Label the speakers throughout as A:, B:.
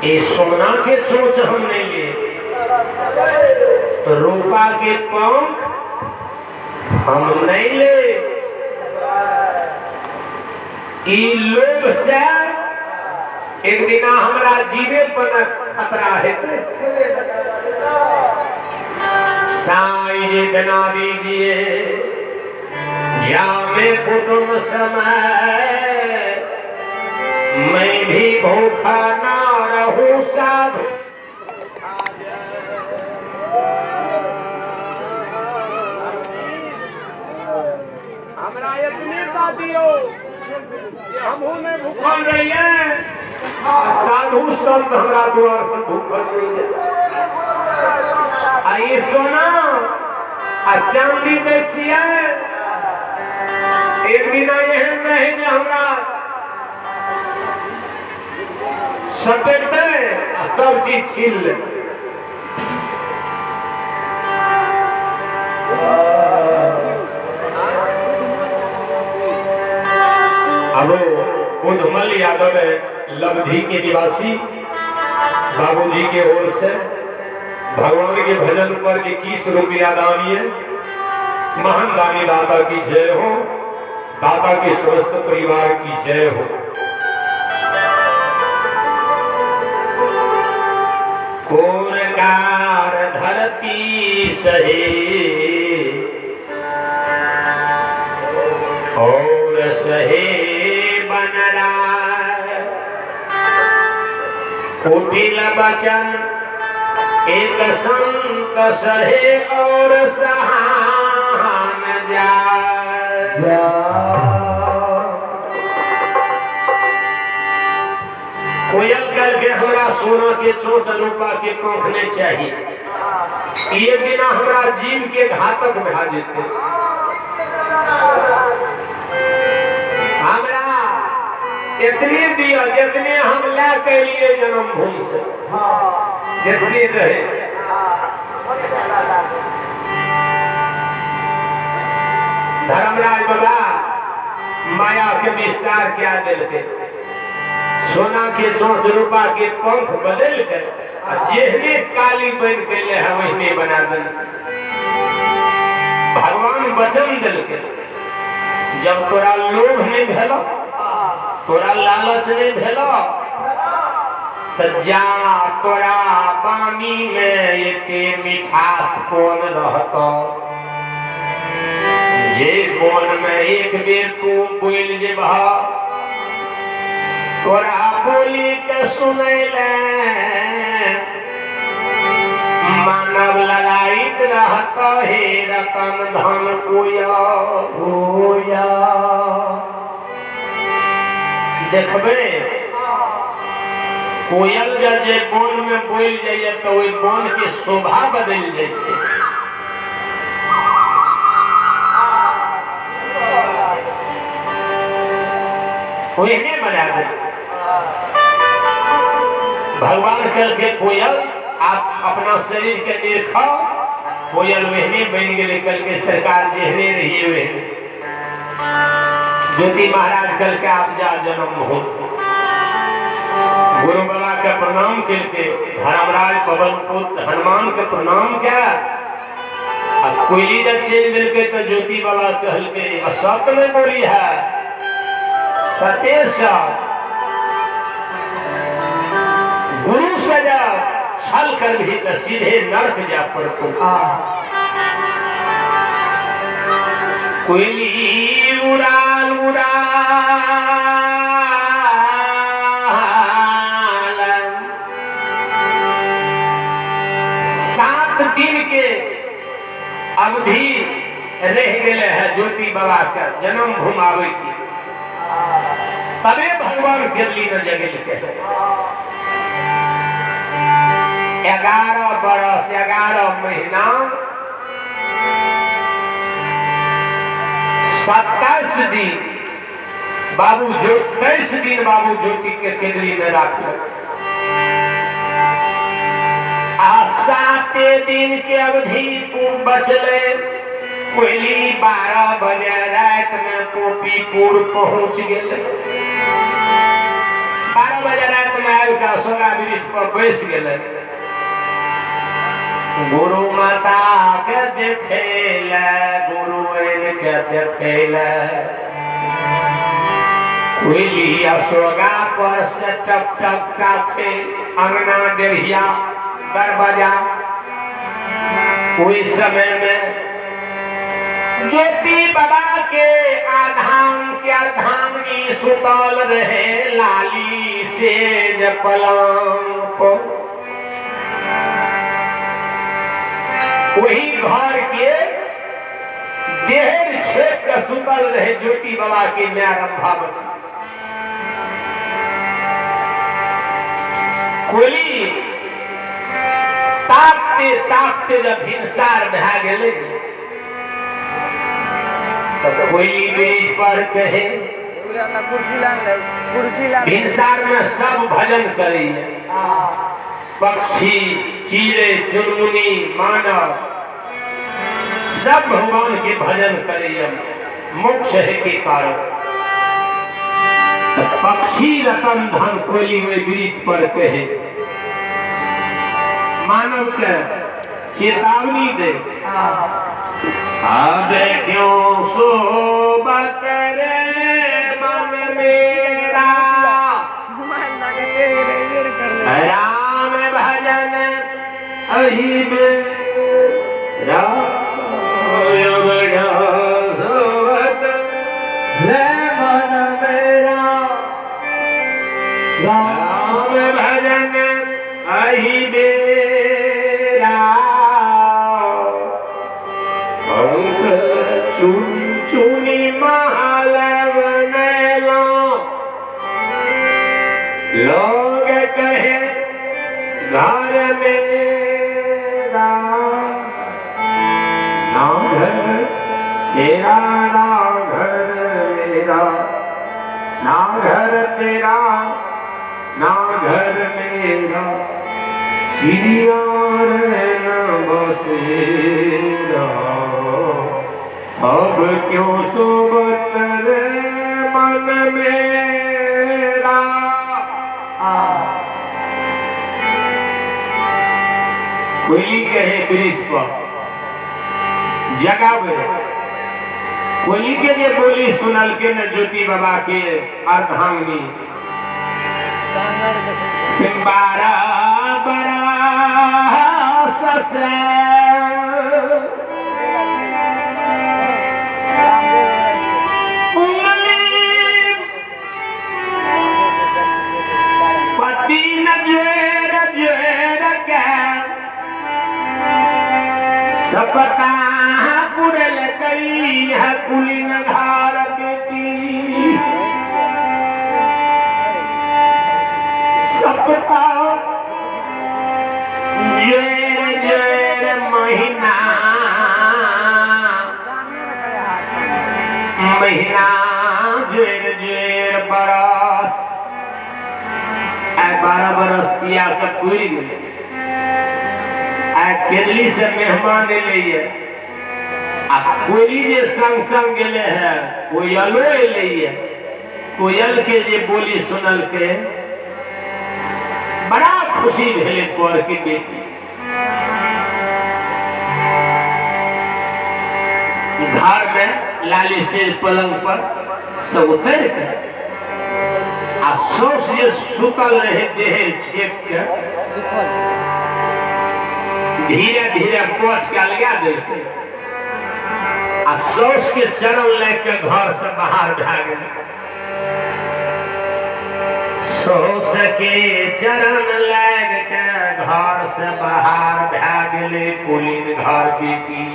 A: ये सोना के चोंच हम नहीं लिए, रूपा के पंख हम नहीं ले। ई लोभ से एक दिन हमरा जीवे पर खतरा है। साईं इतना दीजिए जामे कुटुम समय, मैं भी भूखा ना रहूं साधु। हमरा इतने का दियो हमहू में भूखल रहिए, साधु संत हमरा द्वार से भूखल रहिए। आ ये सोना आ चांदी दै छियै, एक दिन एहन नहीं जे हमरा सटेतै आ सब चीज छीन ले। अब बुधमल यादव है लवधी के निवासी, बाबूजी के ओर से भगवान के भजन पर 21 रुपया दान है। महान दानी दाता की जय हो, दाता के समस्त परिवार की जय हो। कोरकार धरती सहे और सहे बनराय, कुटिल बचन एक संत सहे और सहान जाय। कोयल करके हमरा सोना के चोंच रूपा के पंख नहीं चाहिए, ये बिना हमरा जीव के घातक भा जेते। हमरा इतने दिया जितने हम ला के लिए जन्म भूमि से, जितने रहे। धर्मराज बाबा माया के विस्तार क्या दिलके, सोना के चोंच रूपा के पंख बदल कर जेहने काली बन के ले है वहने बना दिल। भगवान वचन दिल के, जब तोरा लोभ नहीं भेलो, तोरा लालच नहीं भेलो, तो जा तोरा पानी में एते मिठास कौन रहतो, जे बोन में एक बेर तू बोल जेबह, तोरा बोली के सुनैले मानव ललायित रहत हे रतन धन कोया होया। देखबे कोयल जे बोन में बोल जाइए तो ओहि बोन के शोभा बदल जाइ छै। ओहने बना दे भगवान करके कोयल आप अपना शरीर के निरखाओ, कोयल वहने बन गए कल के सरकार जेहने रहिए वहने। ज्योति महाराज कल के आप जा जन्म हो, गुरु बाबा के प्रणाम करके धर्मराज पवन पुत्र हनुमान के प्रणाम क्या। कोयली जब चल दिल के तो ज्योति बाबा कहल के असत में बोली है सते गुरु सजा छल कर भी तो सीधे नरक जा पड़तो। कोयली उड़ाल उड़ाल 7 दिन के अवधि रह गए है ज्योति बाबा का जन्म घुमावे की, तबे भगवान गिरली न जगल के। 11 बरस 11 महीना 27 दिन बाबू जो 23 दिन बाबू ज्योति के केंद्री में राख। आ 7 दिन के अवधि पूर्व बचले, कोयली 12 बजे रात में कोपीपुर पहुंच गए। असोगा वृक्ष पर बैस गेलै। गुरु माता के देखे ले, गुरु के देखे ले कोयली असोगा पर से टप टप काखे अंगना डेढ़िया दरवाजा। ओहि समय में ज्योति बाबा के आधाम के अर्धांगिनी सुतल रहे लाली सेज पलंग पर। वही घर के देहर छेप के सुतल रहे ज्योति बाबा के माय रंभावती। कोयली ताकते ताकते जब हिंसार भए गेलै तऽ कोयली ब्रिज पर कहे भिनसार में सब भजन करैया, पक्षी चिड़ै चुनमुनी मानव सब भगवान के भजन करैया, मोक्ष है के कारण। तऽ पक्षी रतन धन कोयली ओहि ब्रिज पर कहे मानव के चेतावनी दे, अब क्यों सोबत रे मन मेरा, राम भजन अहि मेरा, सोबत रे मन मेरा, राम भजन अहि बेरा, अंक चुन चुनी महल बनेला, लोग कहे घर मेरा, ना घर तेरा ना घर मेरा, ना घर तेरा ना घर मेरा, चिड़िया रैन बसेरा, अब क्यों सोबत रे मन मेरा। कोयली कहे ब्रिज पर जगावे, कोयली के जे बोली सुनल के न ज्योति बाबा के अर्धांगिनी 12 बरस से उंगली पति नजर जेर के सपता पुरल कई है कुलीन घर बेटी, सपता जेर जेर महीना महीना जेर जेर बरस, आइ 12 बरस पिया के पुरि गेलै। आइ केरली से मेहमान एलैये आ कोयली जे संग संग गेले है कोयलो एलैये, कोयल के जे बोली सुनलकै बड़ा खुशी भेलै पर के बेटी। घर में लाली से पलंग पर सब उतर के आ सौस जे सुतल रहे देह छेक के धीरे धीरे कोठ के अलगा देलकै आ सौस के चरण लेके घर से बाहर भए गेलै। सौस के चरण लग के घर से बाहर भए गेलै कुलीन घर बेटी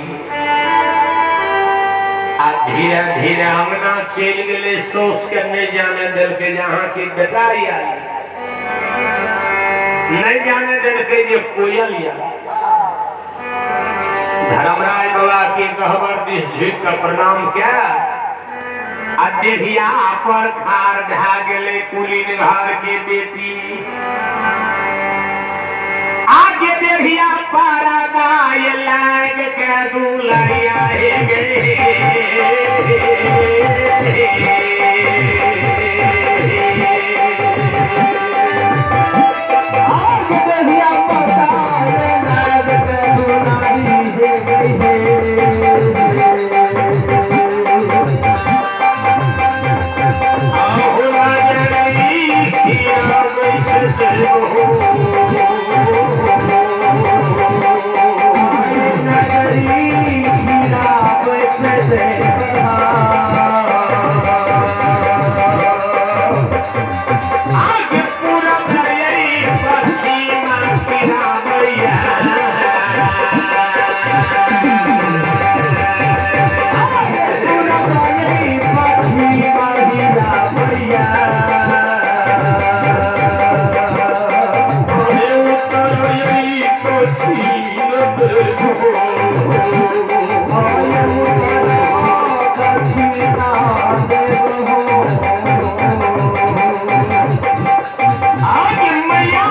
A: आ धीरे धीरे अंगना चलि गेलै। सौस के नहीं जाने देलकै जे अहाँके बेटा आयल, नहीं जाने देलकै जे कोयल आयल। धर्मराज बाबा के गहबर दिस झुकि के प्रणाम कए आ देहिया पर खार भए गेलै कुलीन घर के बेटी। आगे देहिया पर गाय लाग के दुलरिया हे गे। आगे पूरब यही पश्चिमा किरावैया।
B: पूरब यही पश्चिमा हिरावैया।
A: अरे उत्तर यही दक्षिण देखो।
B: आय उत्तर दक्षिणा देव हो।
A: आगे मैया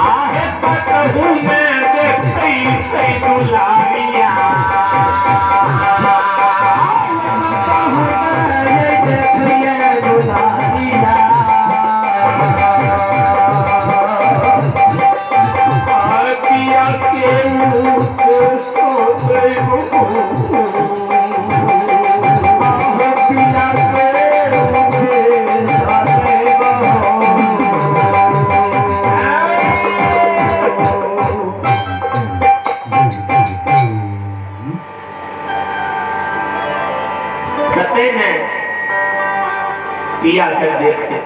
A: आहे कतहु में देखै छै दुलारिया। पिया के मुँह सोते कते ने पिया के देखे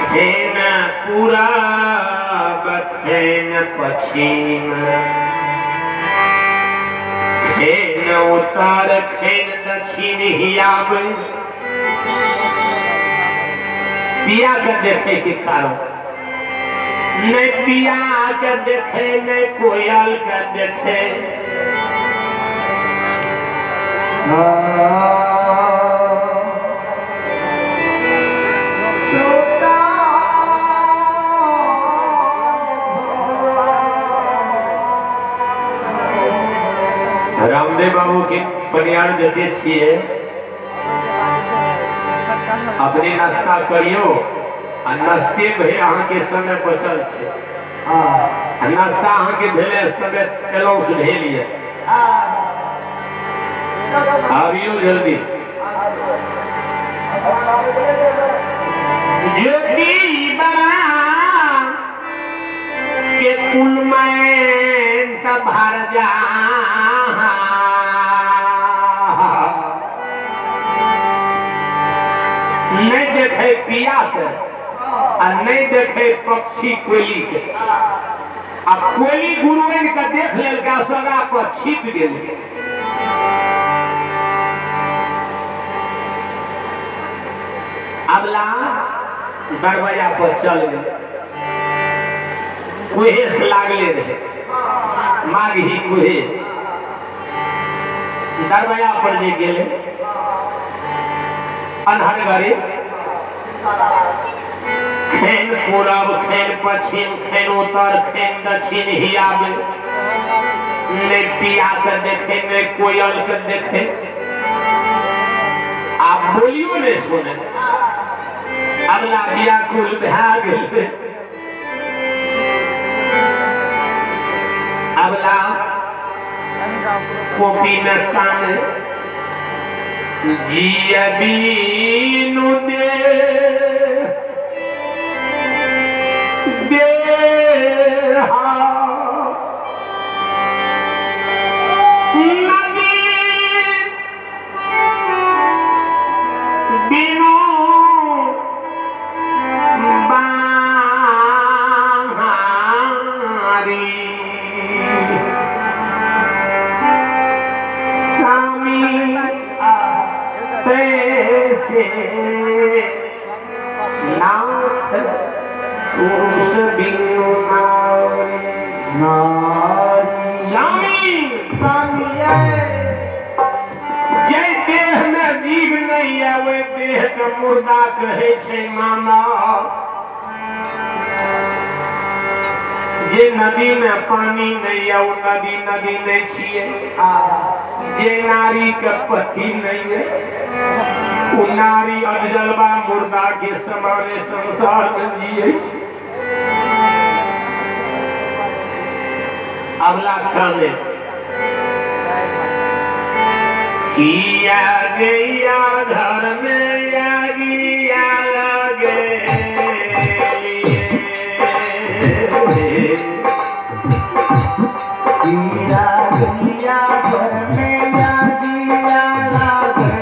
A: खेन पूरा खेन पश्चिम खेन उत्तर खेन दक्षिण हियाबे। पिया के देखे के कारण नहीं पिया के देखे नहीं कोयल के देखे। रामदेव बाबू के परियार जते छिए अपने नाश्ता करियो आ नाश्ते भे अहाँ के समय बचल छे। आ नाश्ता अहाँ के भेले समय एलाउंस भेल ये। आबियो जल्दी। ज्योति बड़ा के कुल में भर जा नहीं देखे पिया के आ नहीं देखे पक्षी कोयली के। आ कोयली गुरुअन के देख लेलका सगा पर छिप गेल। अबला दरवाजा पर चल गए। कुहेस लागले रहे माघी कुहेस। दरवाजा पर जे गेले अन्हर घरे खेन पूरब खेन पश्चिम खेन उत्तर खेन दक्षिण हियाबे। नहीं पिया के देखे नहीं कोयल के देखे। आप बोलियो नहीं सुने। अगला व्याकुल भए गेल। अगला कॉपी में कान जियबीनु दे देहा नदी बिनु बारी सामी तैसे नाथ पुरुष बिनु नारी। स्वामी जय देह में जीव नहीं है वे देह के मुर्दा कहे छै मानव। जे नदी में पानी नहीं है वो नदी नदी नहीं छिए। जे नारी के पति नहीं है वो नारी अधजलवा मुर्दा के समान संसार में जिए छै। अगला काने किया गया घर में आगिया लगे
B: किया गया घर में आगिया लगे।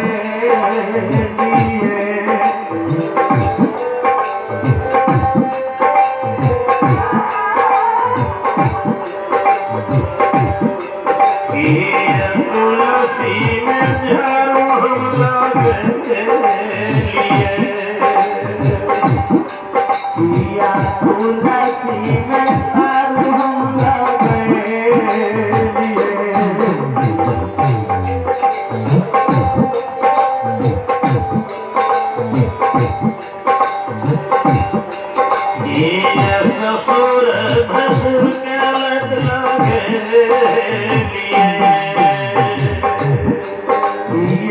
A: ससुर भसुर के लत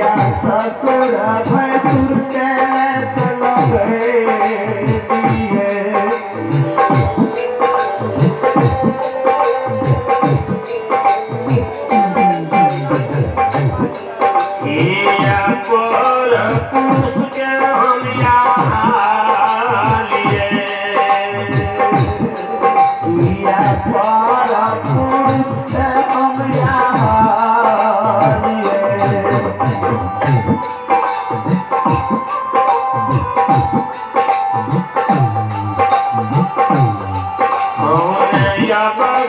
B: या ससुर भैंसुर के लत लगेलिए।
A: पर पुरुष के हम लिए।
B: या पर पुरुष के हम लिए।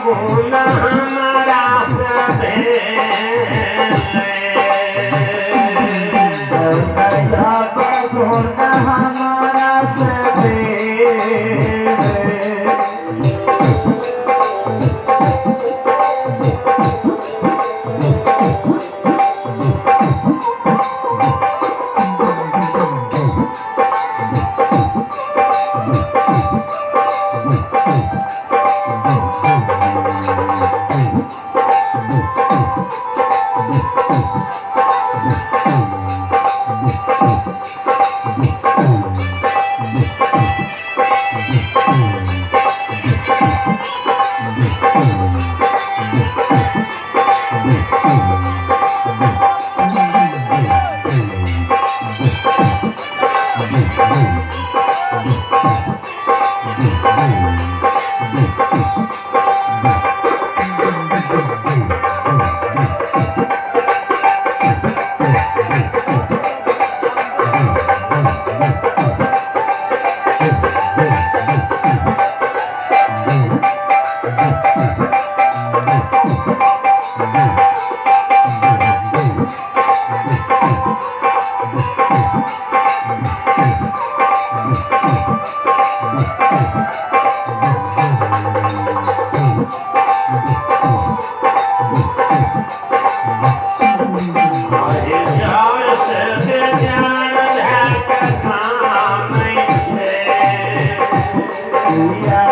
A: गुण हमारा से
B: गुण हमारा से।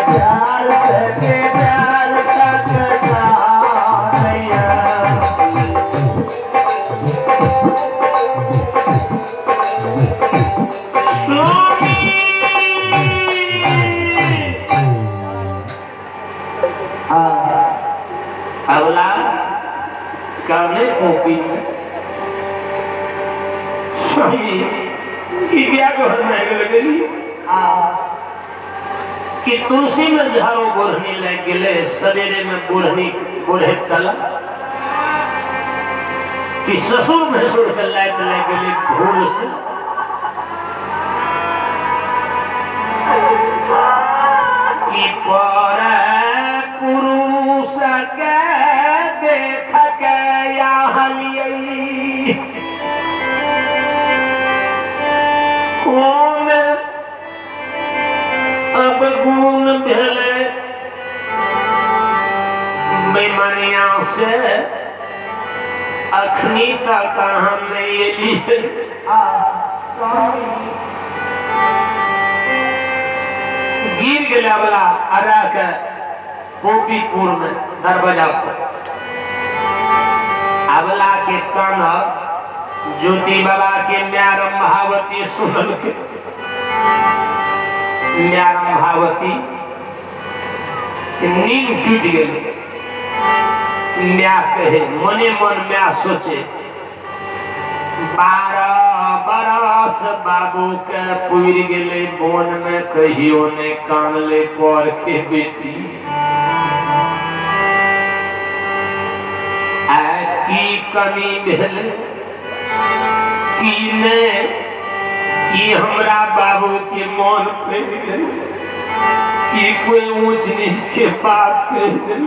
B: प्यार से प्यार का कटानैया।
A: अगला काने कॉपी में स्वामी की क्या घर में लगली कि तुलसी में झाड़ो बोढ़नी लग गए, सवेरे में बोढ़नी बोढ़े कला कि ससुर भैंसुर के लाइट लग गए भूल से। कि पर पुरुष के देख के आहलियै कौन अब गुण भेले बेमानिया से अखनी तक हम नहीं एलियै। गिर गेला वाला अरा के गोपीपुर में दरवाजा पर अबला के कान ज्योति बाबा के म्यारम भावती सुनल के म्यारम भावती नींद टूट गेल। म्या कहे मने मन म्या सोचे 12 बरस बाबू के पुर गेले बोन में कहियो ने कानले पर के बेटी आ की कमी भेले की ने की हमरा बाबू के मन पड़ गेल की कोई ऊंच नीच के बात कह दिल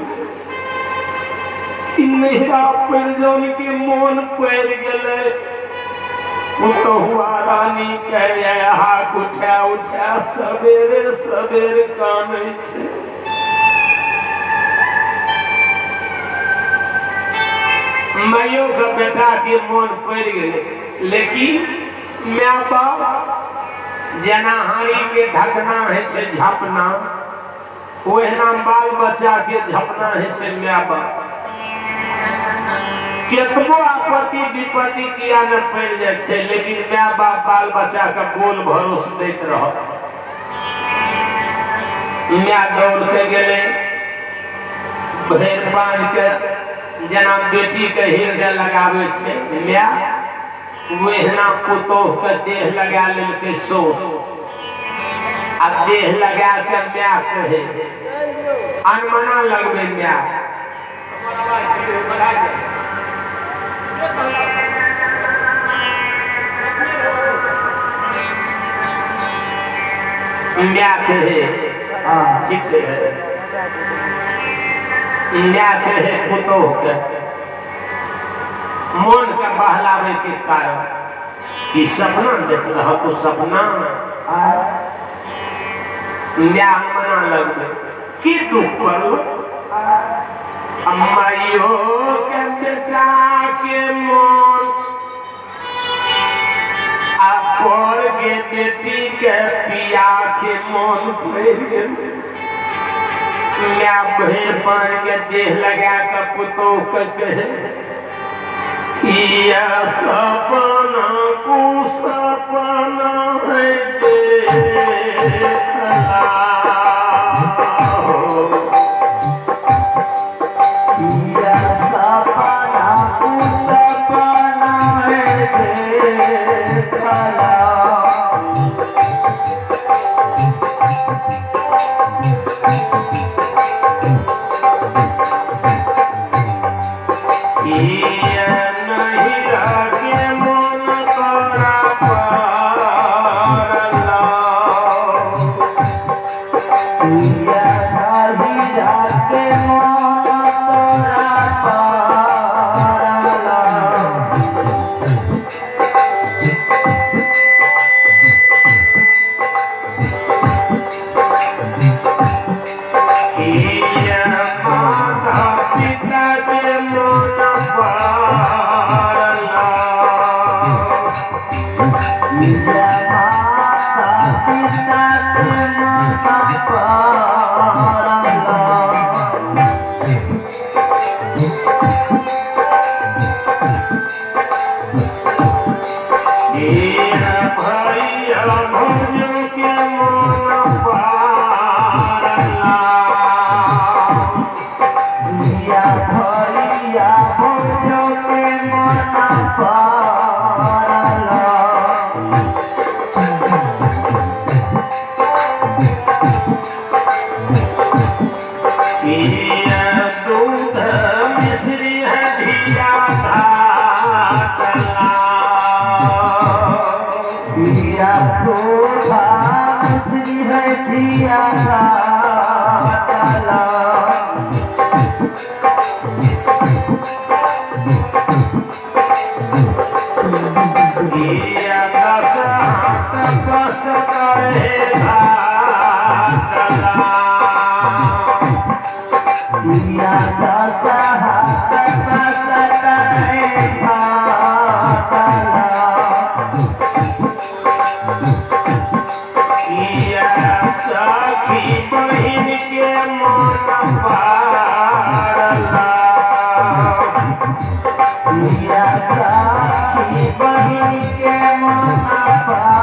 A: कि नैहरा परिजन के मन पड़ गेले। पुतहुआ रानी के हाथ उठा उठा सवेरे सवेरे कानै छै। माइयो के बेटा के मन पड़ गेले, लेकिन my बाप जेना हाड़ी के ढकना है छै झपना, ओहिना बाल बच्चा के झपना है छै माय बाप। केतबो आपत्ति विपत्ति किया न पड़ि जाइ छै, लेकिन माय बाप बाल बच्चा के बोल भरोस दैत रहत। माय दौड़ के गेलै भरि पानि के, जेना बेटी के हृदय लगाबै छै माय, ओहिना पुतोह के देह लगा लेलकै सौस। आ देह लगा के माय कहे अनमना लगबै माय। माय कहे ठीक छै, माय कहे पुतोह के मन के बहलावे के कारण कि सपना देखलह तो सपना। माय मना लगबै की दुख पड़ल अम्माइयो के बेटा के मन आ पर के बेटी के पिया के मन भरि गेल। माय भरि पानि के देह लगा के पुतोह के कहे किया सपना कुसपना है देखला हो।
B: किया सपना कुसपना है देखला।
A: किया नहीं के मन तोरा पड़ला।
B: किया नहीं के मन तोरा पड़ला।
A: किया माता पिता के मन पड़ला।
B: किया माता पिता के मन पड़ला।
A: किया भैया भौजी के मन पड़ला।
B: किया भैया भौजो के मन पड़ला।
A: किया दूध मिश्री है धिया घाटला।
B: किया धोखा मिश्री है धिया घाटला।
A: किया दस हाथ कस करे घाटला।
B: किया दस हाथ कस करे घाटला।
A: किया सखी बहिन के मन पड़ला।
B: किया सखी बहिन के मन पड़ला।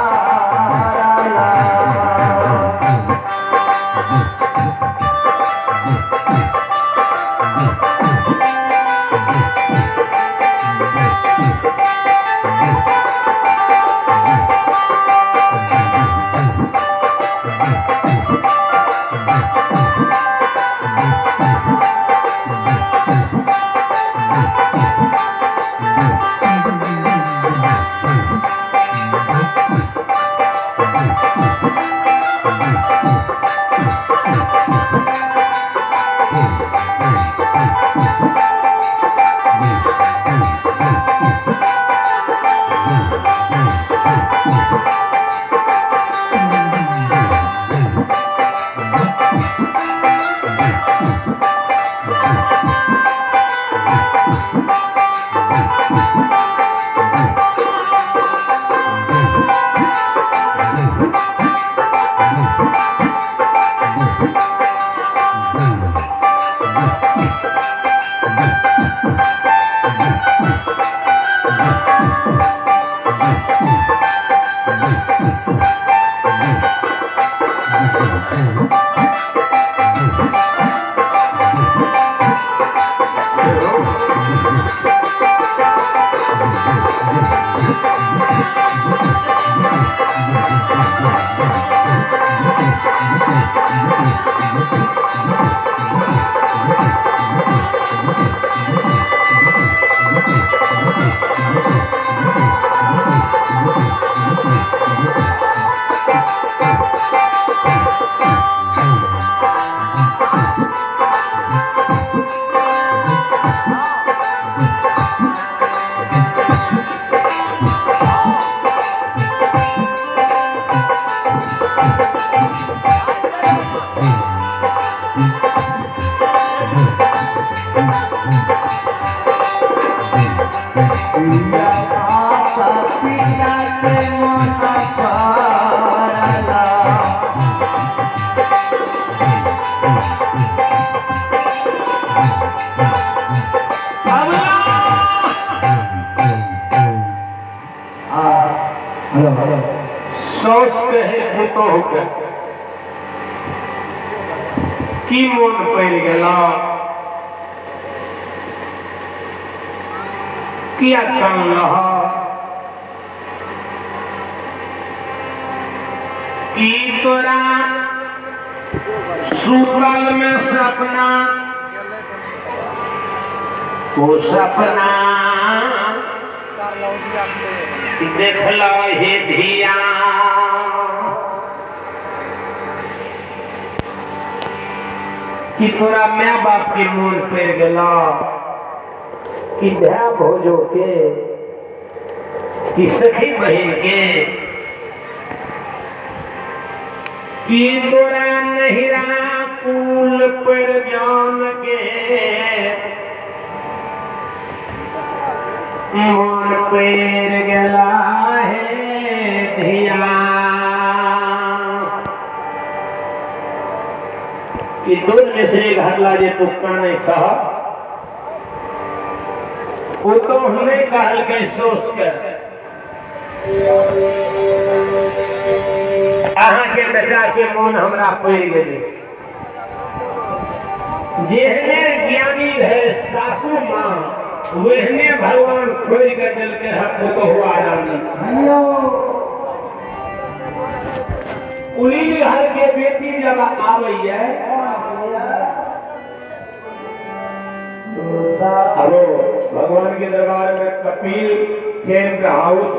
B: माता पिता के मन पड़ला। हेलो हेलो
A: साउस कहे पुतोह के की मोन पड़ि गेला, किया कानलह, की तोरा सुतल में सपना, ओ सपना देखल हे धिया, कि तोरा my बाप के मोन पड़ि गेला, कि भाय भौजो के, कि सखी बहिन के, कि तोरा नहिरा कुल पर जान के मोन पड़ि गेला हे धिया, कि दूध मिश्री घरला जे तू कानै छह, ओ तो नहि कहलकै सोच के अहाँके बेटा के मोन हमरा पड़ि गेलै। जेहने ज्ञानी रहे सासू माँ ओहने भगवान खोलि के देलकै हँ पुतोहुआ रानी। कुलीन घर के बेटी जब आबैया अब भगवान के दरबार में कपिल टेंट हाउस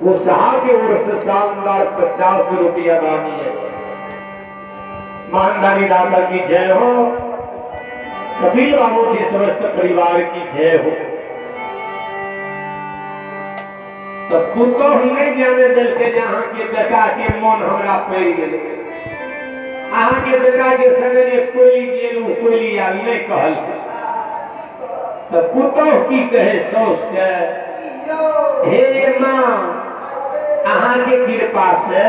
A: वो साहब के ओर से शानदार 50 रुपया दानी है। मानदानी दाता की जय हो, कपिल बाबू के समस्त परिवार की जय हो। तो पुतोह नहीं जाने दिलके जे अहाँके बेटा के मोन हमरा पड़ि गेलै, अहाँके बेटा के संगे जे कोयली गेल ओ कोयली आयल नहि कहलकै। तो पुतोह की कहे साउस के, हे माँ अहाँके कृपा से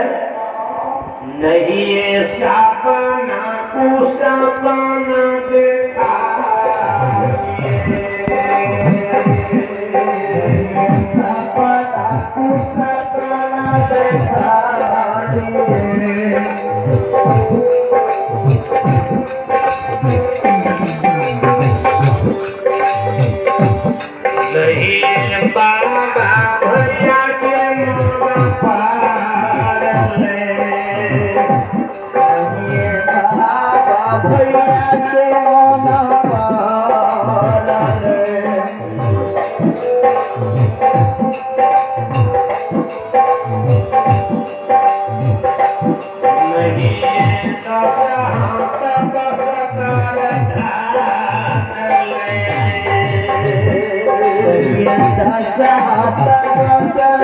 A: नहीं सपना कुसपना देखा,
B: सपना कुसपना देखा।
A: नहीं बाबा भैया के मोन पड़ले,
B: बाबा भैया के मन पड़ले।
A: नहीं दस हाथ बस कर धारले,
B: दस हाथ बस कर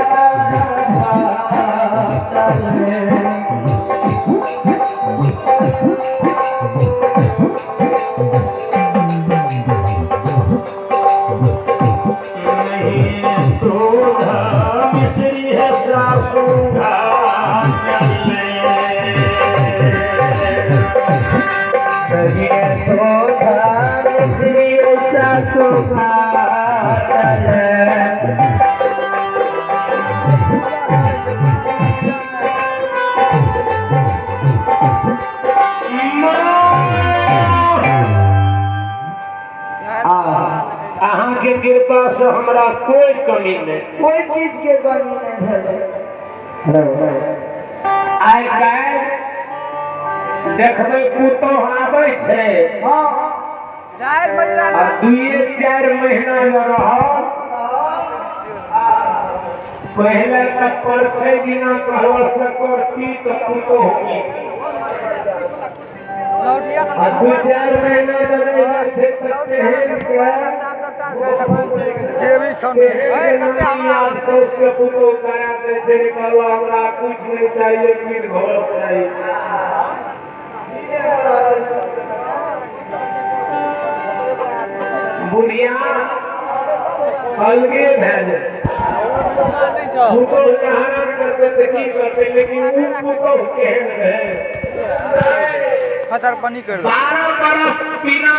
B: धारले।
A: नहीं दूध मिश्री है सासू घाटले,
B: मिश्री सासू घाटले।
A: हमरा कोई कमी नहीं,
B: कोई चीज के कमी नहीं भेलै।
A: आइ काल्हि देखबै पुतोह आबै छै
B: हाँ
A: आ 2-4 महीना जे रहल, पहिले तऽ परछै दिना कहलक से करती तऽ पुतोह की, आ 2-4 महीना जे रहि जाइ छै तऽ तेहन के साउस के पुतोह करा दै छै, कहलक हमरा कुछ नहीं चाहिए, पीठ घर चाहिए। बुढ़िया अलगे भए जाइ छै। पुतोह के हरान करतै तऽ की करतै, लेकिन ओ पुतोह केहन रहै,
C: खतर पानी कर
A: 12 बरस बिना